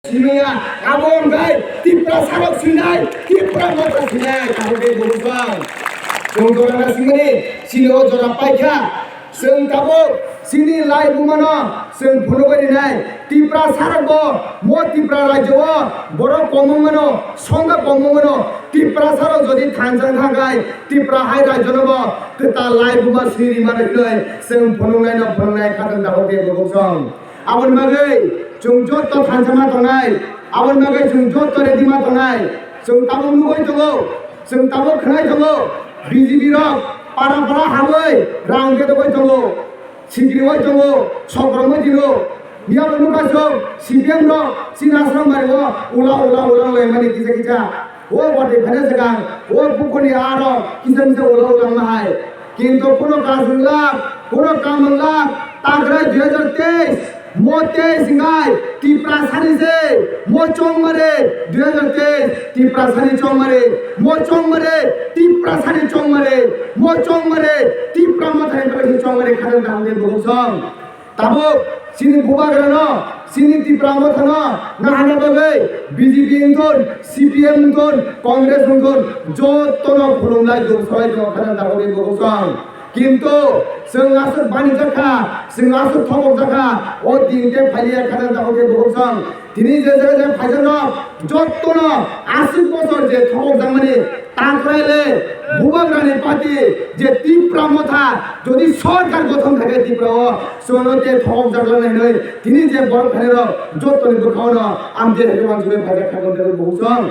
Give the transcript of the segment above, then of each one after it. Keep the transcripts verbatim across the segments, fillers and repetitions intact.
Simiya, abo wngkha Tiprasarok sinai, Tipra Motha sinai, abo khe bubuphang. Chwng jora na simani, sini o jora paikha. Chwng tabuk sini lai bumano chwng phunugwi rinai. Tiprasarok bo mo Tipra rajyo o borok kom wngmano, songkha kom wngmano. Tiprasarok jodi thansa wngkha khai Tipra hai rajyo no bo kwtal lai buma sini rimano hinwi chwng phunuknai no phunuknai khatang tabuk khe bubuphang. Aboni bagwi chwng jotto thansa ma tongnai, aboni bagwi chwng jotto ready ma tongnai. Chwng tabuk nugwi tongo, chwng tabuk khwnai tongo, B J P rok para para habwi rang bedogwi tongo, sikriwi tongo, sokromwi tongo. Miyabo nukha chwng C P M rok chini Asrang bario ula ula ula ulaimani kisa kisa. O watwi phaina swkang, o pukurni aro kisa kisa ula ula wngma hai. Kintu kuno kaam wngla, kuno kaam wngla, Tigray dui hajar teis, mo teis wngkha, Tipra sani se, mo chongmare, dui hajar teis, Tipra sani chongmare, mo chongmare, Tipra sani chongmare, mo chongmare, Tipra Mothani bagwi chongmare khatang tang de bubuphang. Tabuk chini bubagrano, chini Tipra Mothano nahana bagwi B J P wngthun, C P M wngthun, Congress wngthun, jottono khulumlai duksolai tongo khatang tabukni bubuphang. Kintu chwng aswk banijakha, chwng aswk thobokjakha, o din khe phaiya khatang tabukni bubuphang. Tini je je je phaijakno jottono aswk bosor je thobokjakmani Takraile bubagrani party je Tipra Motha jodi sorkar gothon khaikhe Tripura o chwngno tei thobokjak lanai hinwi tini je borok phairok jottoni bwkhao no ang je haikhwmang suri phaijak kha gonthai bubuchong.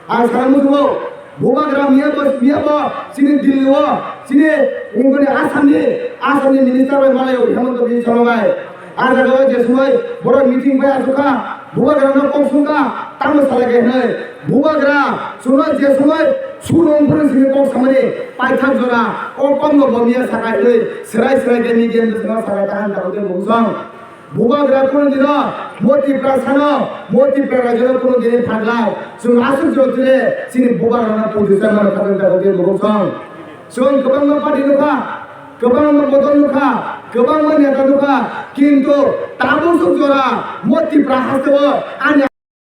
Ang sana muchungo bubagra miya bo, miya bo chini Delhi o chini wngkoni Assamni, Assamni minister bai malai o Hemanta Biswa Sarma bai. Ah jaga o je somoi borok meeting bai asukha, bubagra no kok sungkha, tamo salai khe hinwi. Bubagra, chwngno je somoi suno wngphuru simi kok samani paithak jora, o kokno bo miya saka hinwi, swrai swrai khe media bwskango saka ta han ta hwnkhe bubuchong. Bubagra kunu dino, mo Tiprasano, mo Tipra rajyono kunu dini phaglak, chwng aswk jotire, chini bubagrano pudisa mano khatang ta hwnkhe bubuchong. Chwng kwbangma party nukha, kwbangma bodol nukha, kwbangma neta nukha, kintu tabuk swk jora mo Tipra hasteo ani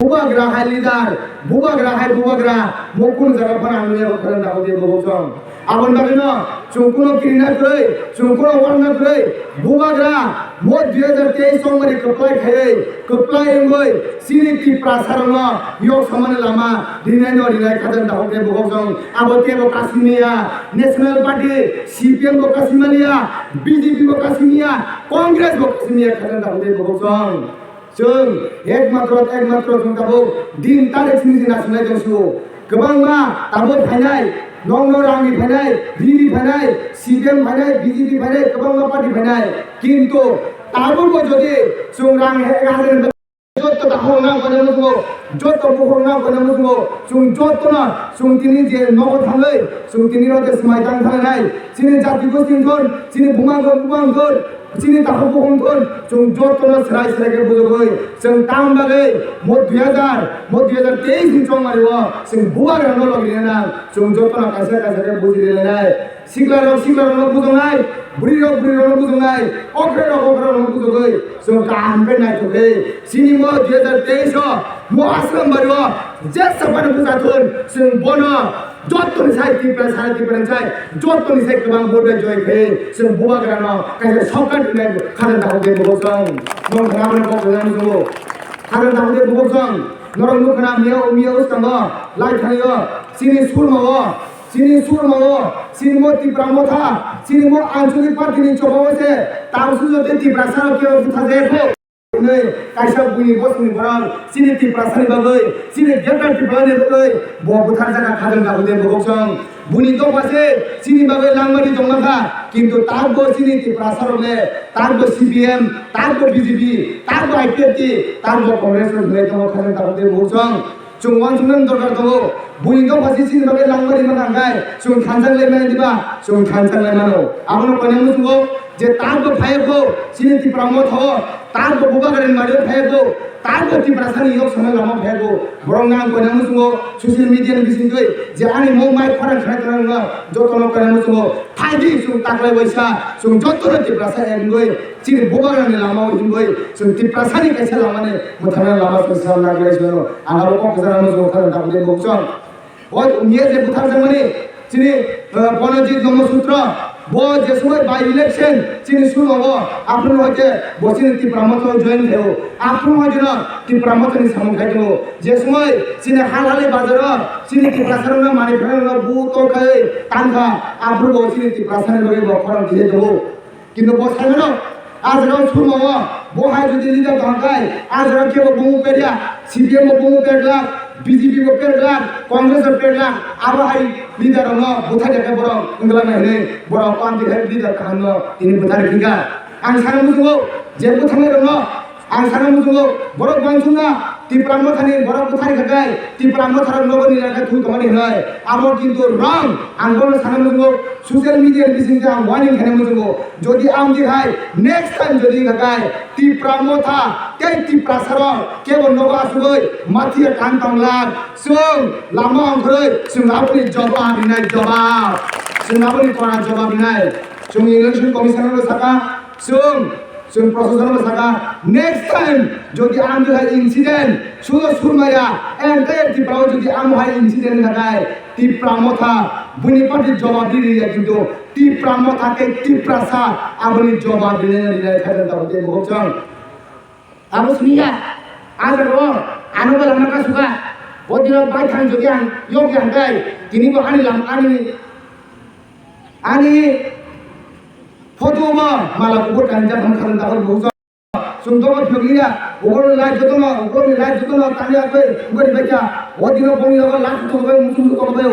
bubagra hai leader, bubagra hai bubagra, mo kunu jaga phano ang nukya kho khatang ta hwnkhe bubuchong. Aboni bagwino chwng kuno kirina kwrwi, chwng kuno warna kwrwi, bubagra mo dui hajar teis chongmani kwplai khaiwi, kwplai wngwi chini Tiprasarokno yok samani lama rinaino rinai khatang ta hwnkhe bubuchong. Abo teibo kasimiya, National Party, C P M bo kasimiya, B J P bo kasimiya, Congress bo kasimiya khatang ta hwnkhe bubuchong. Chwng ekmatro, ekmatro chwng tabuk din tarik simi se nasinai tong sio. Kwbangma tabuk phainai, nokno rangni phainai, rini phainai, C P M phainai, B J P phainai, kwbangma party phainai. Kintu tabukbo jodi chwng rang he-, hajar jotto takhuk nang kono muchungo, jotto bukhuk nang kono muchungo, chwng jottono chwng tini je nogo thangwi, chwng tini rode swmai tang thangnai, chini jati gosti wngthun, chini buma buma wngthun, chini takhuk bukhuk wngthun, chwng jottono swrai swrai khe bujogwi, chwng tang bagwi mo dui hajar, mo dui hajar teis ni chongmani o chwng bubagrano logi rina nang, chwng jottono kaisa kaisa khe buji rina nai. Siklarok siklarokno bujongnai, bwrwirok bwrwirokno bujongnai, okrarok okrarokno bujogwi, chwng kaham khe naithok khe, chini mo dui hajar teis o, mo Asrang bario, jesa phano bwsa thun, chwng bono, jottoni sai Tipra sai Tipra sai, jottoni sai kwbang vote bai joy khe, chwng bubagrano, kaisa sorkar dinai, khajang dakhok khe bubagrano, nong khana mani kok khajang muchungo, khajang dakhok khe bubagrano, norok nukha na miya, miya uskango, lai thani o, chini surma o, Chini surma o, chini mo Tipra Motha, chini mo Anchalik party ni choba o se, tang sujo tei Tiprasa rok kebo butharjak kho. Hwnwi kaisa buini bosongni borok chini Tiprasa ni bagwi, chini Greater Tripura ni bagwi bo butharjak kha khajang dakhuk de bukhuk. Buini dopha se chini bagwi langmani tongma kha, kintu tak bo chini Tiprasa rok le, tak bo C P M, tak bo B J P, tak bo I P F T, tak bo Congress rok hwnwi tongo khajang dakhuk de bukhuk. Chwng uansuknani dorkar tongo. Buini dopha se chini bagwi langmani mankhai, chwng thansa wnglaimani diba? Chwng thansa wnglaimano. Abono koinai muchungo Je tabok phaiyago chini Tipra Motha o, tabok Bubagrani mari o phaiyago, tabok Tiprasani yok samani lama phaiyago. Borok nang koina muchungo social media ni bisingtwi je ani mung mai khorang khna khna wngma jotono koina muchungo phaidi chwng taklai waisa chwng jotono Tiprasa wngwi chini Bubagrani lama o himwi chwng Tiprasani kaisa lamani mwthangna lama chwng sal naglai chwng ang abo kok kwchang muchungo khorang tabuk bukchang. O miya je bwtharjakmani chini, eh, Pranajit Brahmasutra, bo je somoi by election chini surogo aphuru hoite bo chini Tipra Motha join khaio. Aphuru hoite no Tipra Motha ni samung khai tongo. Je somoi chini Halhali bazaro chini Tiprasa rokno manwi phano bu to khai tangkha, aphuru bo chini Tiprasa ni bagwi bo khorang khe tongo. Kintu bo saimano, ah jaga o surmo o, bo hai jodi leader tong khe, ah jaga kebo bumu perya, C P M bo bumu perglak, B J P bo perglak, Congress bo perglak, abo hai leader rokno bwthai khe borok wngla nai hinwi borok o amtwi hai leader kaham no tini bwthai rikha. Ang sana muchungo je bwthangnai rokno Ang sana muchungo borok uansukna Tipra Mothani borok bwthai khakai, Tipra Motharok nogo ni lekha thwi tongmani hinwi. Abo kintu wrong. Ang bono sana muchungo social media ni bisingtwi ang warning khaina muchungo. Jodi ang di hai next time jodi khakai Tipra Motha tei Tiprasarok kebo nogo asugwi mathiya kan tonglak. Chwng lama ongkhorwi chwng aboni jobab rinai jobab. Chwng aboni kora jobab rinai. Chwng election commissioner no saka chwng Chwng Prasasano sakha, next time jodi ang hai incident sudo surmaya, entire Tripura o jodi ang hai incident khakai, Tipra Motha bini party jobab di riya, kintu Tipra Motha tei Tiprasa aboni jobab di riya khajan tabuk tei bokchang. Abo siniya, ajar o, ano ba lama ka suka, o dino bai thang jodi ang yok yang kai, tini bo ani lam ani Ani photo ma mala kubur kanjak ham khalang dakhal bukjak. Sum dogo phiyok liya, ugor ni light jotono, ugor ni light jotono tani akoi, ugor ni bacha. O dino boni logo last to bai musum to bai.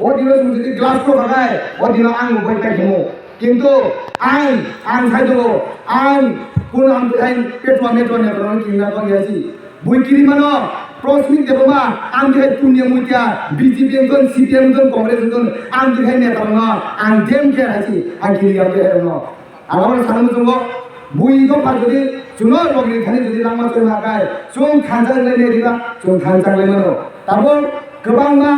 O dino sum jodi glass to bagai, o dino ang bai pai khemo. Kintu ang, ang khai dogo, ang kun am bai petwa metwa ne kono kinna ko yasi. Bui kirimano, Prasmit Debbarma, ang dikhai Punya Mutia, B J P wngkon, C P M wngkon, Congress wngkon, ang dikhai neta rokno, ang dem khe haisi, ang kiri ang dikhai rokno. Ang abo sana muchungo, bui dopha jodi, chuno rogni thani jodi langma chwng hakai, chwng thansa wnglainai diba, chwng thansa wnglaimano. Tabuk kwbangma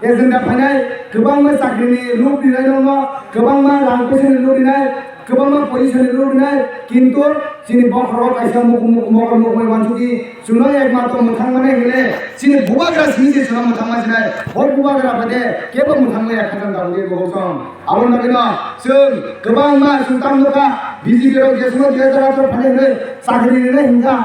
agenda phainai, kwbangma chakrini lob rinai nokno, kwbangma rang poisani lob rinai, kwbangma position ni lob rinai, kintu chini bokhorok kaisa muk-, muk-, mokol mokol uansukdi, chwngno ekmatro mwthang mani hwnle, chini bubagra simi se chwngno mwthang ma sinai, o bubagra bade kebo mwthang maya khajan tabukdi bokol song. Aboni bagwino chwng kwbangma chwng tamo nukha, B J P rok je chwngno dui hajar atharo phainai hwnwi chakri rinai hwnkha,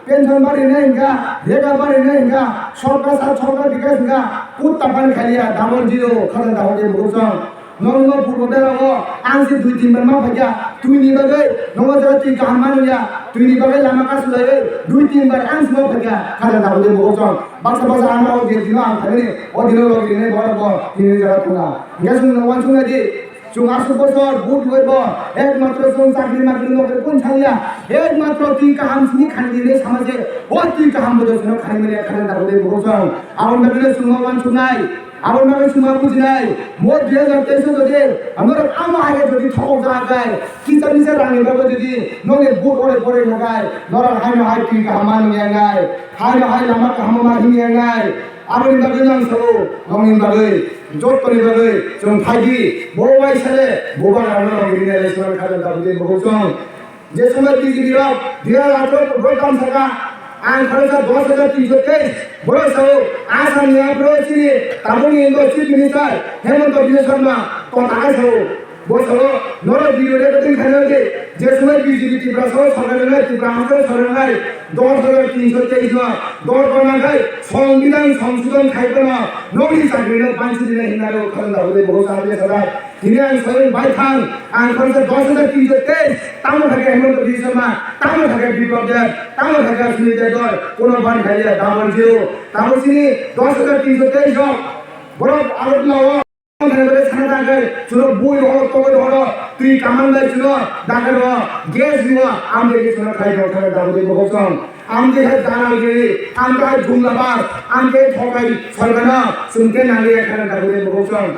Pension bari hinai hingka, rega bari hinai hingka, sorkar sa sorkar bikas hingka, kutta pani khaliya, double zero, khajan double zero bukung song. Nong no purbo bera o, ang si dui tin bar ma phaikya, twi ni bagwi, nong o jaga twi kaham manu ya, twi ni bagwi lama kasu lai, dui tin bar ang si ma phaikya, khajan double zero bukung song. Baksa baksa ang o je dino ang phaimani, o dino logi rinai bo bo, tini jaga thuna. Hingka sung no wansung nai di. Chwng aswk bosor vote rwui bo ekmatro chwng chakri makri nokri kun saliya, ekmatro twi kaham simi khani di hinwi sama se, o twi kaham bo chwngno khani manya khani da rwui bo chwng. Aboni bagwino chwngno wansuknai, aboni bagwi chwngno bujinai, mo dui hajar teis o jodi norok amo hai khe jodi thokok ja khai, kisa misa rangni bagwi jodi nokni vote ore pore kha khai, norok haino hai twi kaham manwi ya nai, haino hai lama kaham ma himya nai. Aboni bagwi ang sao, nongni bagwi, jottoni bagwi, chwng phaidi, bo waisale, bo bagrano nongni election khajan tabukdi bokol song. Je somoi B J P rok, dui hajar atharo borok kam saka, ang kharoksa dos hajar tinso teis, borok sao, Assam ni aphro chini, tabukni Indo Chief Minister, Hemanta Biswa Sarma, tong takai sao. Bo salo, norok video recording khaina di, je somoi B J P Tripura salo sorkar wngnai, Tripura Hapsalo sorkar wngnai, dos hajar tinso teis no, dol gona khai, Songbidan Songsodhon khai phano, nokni chakri no banchi dinai hinna rok khajan da hwnwi bo sa de sada. Tini ang soyong bai thang, ang kharoksa dos hajar tinso teis, tamo thake Hemanta Biswa Sarma, tamo thake Biplab Deb, tamo thake Sunil Debbarma, kono ban khaiya, double zero, tamo sini dos hajar tinso teis rok, borok Agartala o, Sana dagre, chuno bui rohoro, togoi rohoro, twi kaman bai chuno dagre roho, gas riyo, amde ke chuno khai roho, khai dagre bokol song. Amde hai dalal giri, amde hai jumla bas, amde thokai sargana, sumte nangre khai dagre bokol song.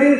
January